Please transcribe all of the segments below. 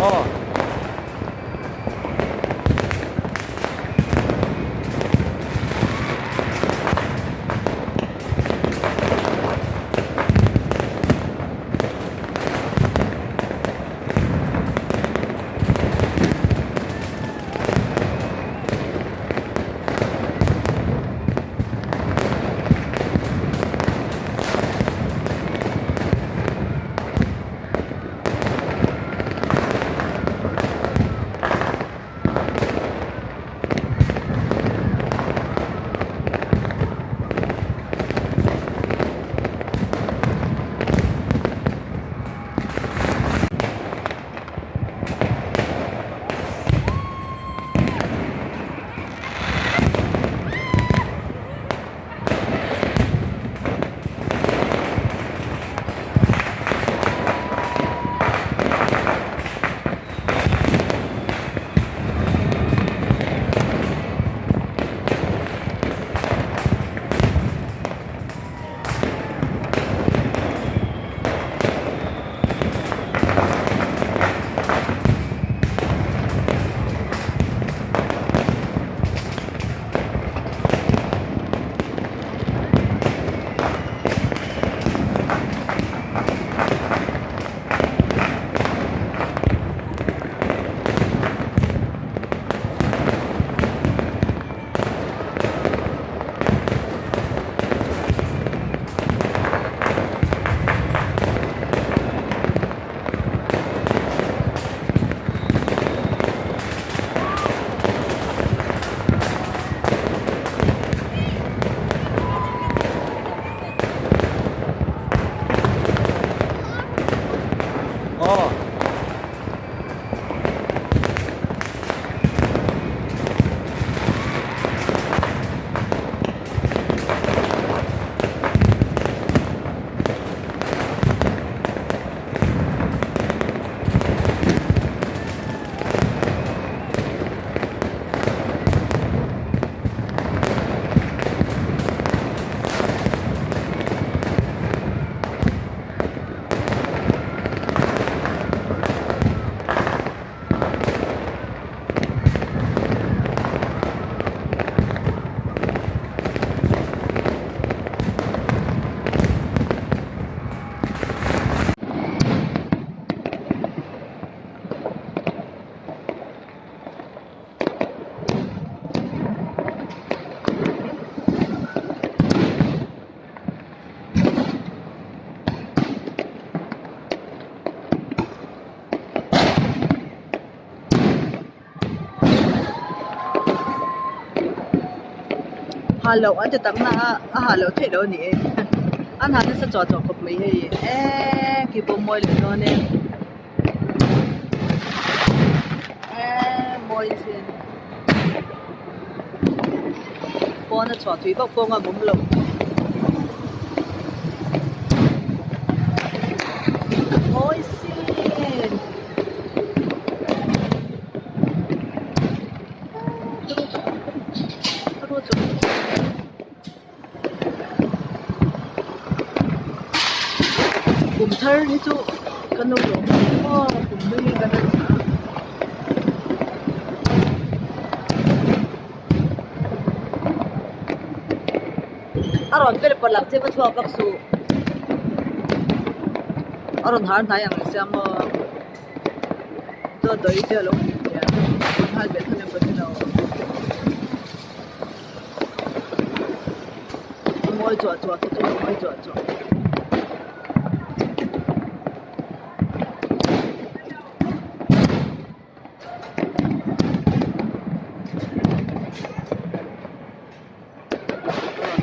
Aw. Aw. Ha loh an ti tak na a a ha loh theih loh a ni e an ha nasa chawh chawh khawp mai hei eee khi pawh mawi leh dawn e eee mawi sin pawn a chhuah thui vak pawh a awm lo. Mawi sin. Kum thar hi chu ka nu lawm maw kum hlui hi ka hre A rawn vel pawlh ang che va chhuak vak suh a rawn har hnai ang sia maw chuan dawi te a lo hmuh theih a nghal ve thung em ka hrelo a mawi chuah chuah te chu a mawi chuah chuah.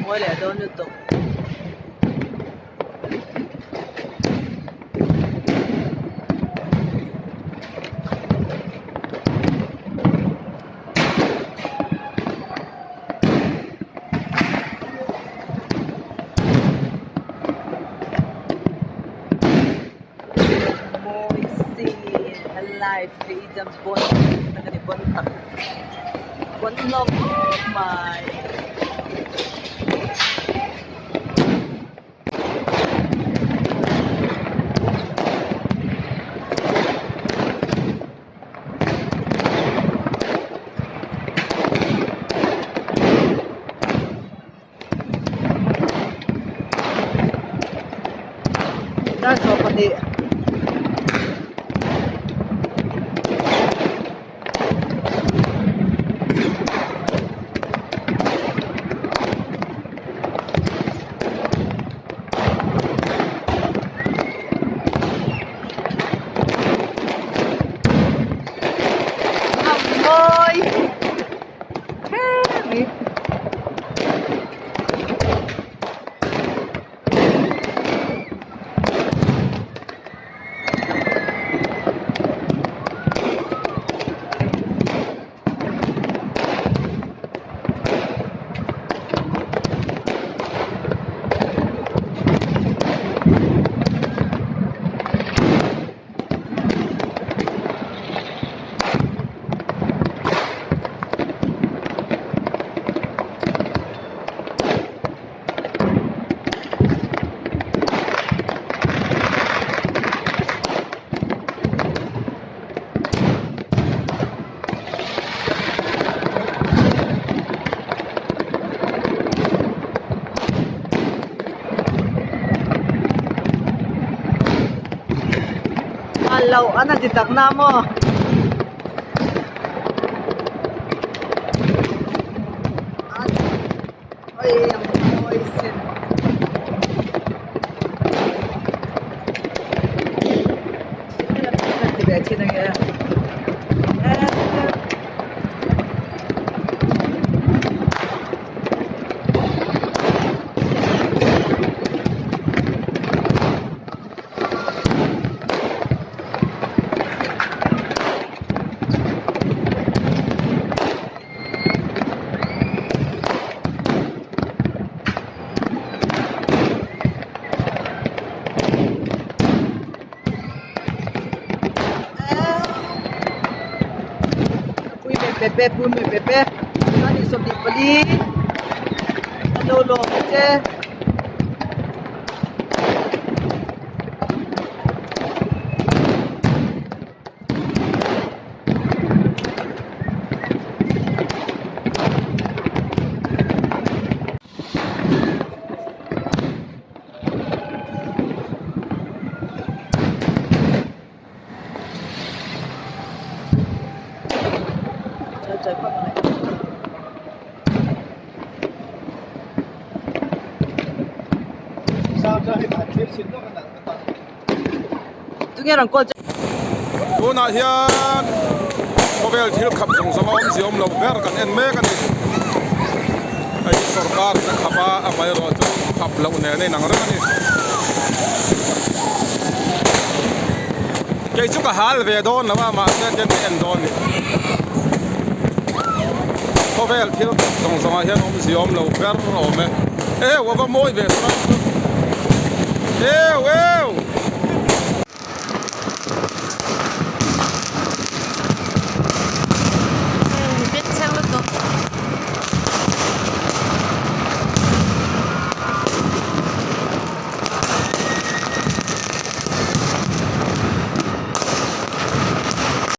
Mawi leh dawn lutuk. Mawi si a live te hi chuan bon tak a ni bon tak bon hlawm khawp mai. loh an han ti tak na maw. An lo lawm che. Tunge rawn call che. Tunah hian khawvel thil khap zawng zawng a awmzia awm lo ber kan en mek a ni. Hei hi sorkar in a khap a, amaherawh chu khap loh nen a inang reng a ni. Kei chu ka hal ve dawn lo a, mahse tian ka en dawn a ni. Khawvel thil khap zawng zawng ah hian awmzia awm lo ber awm e. Ew a va mawi ve sawn a. Ew ew.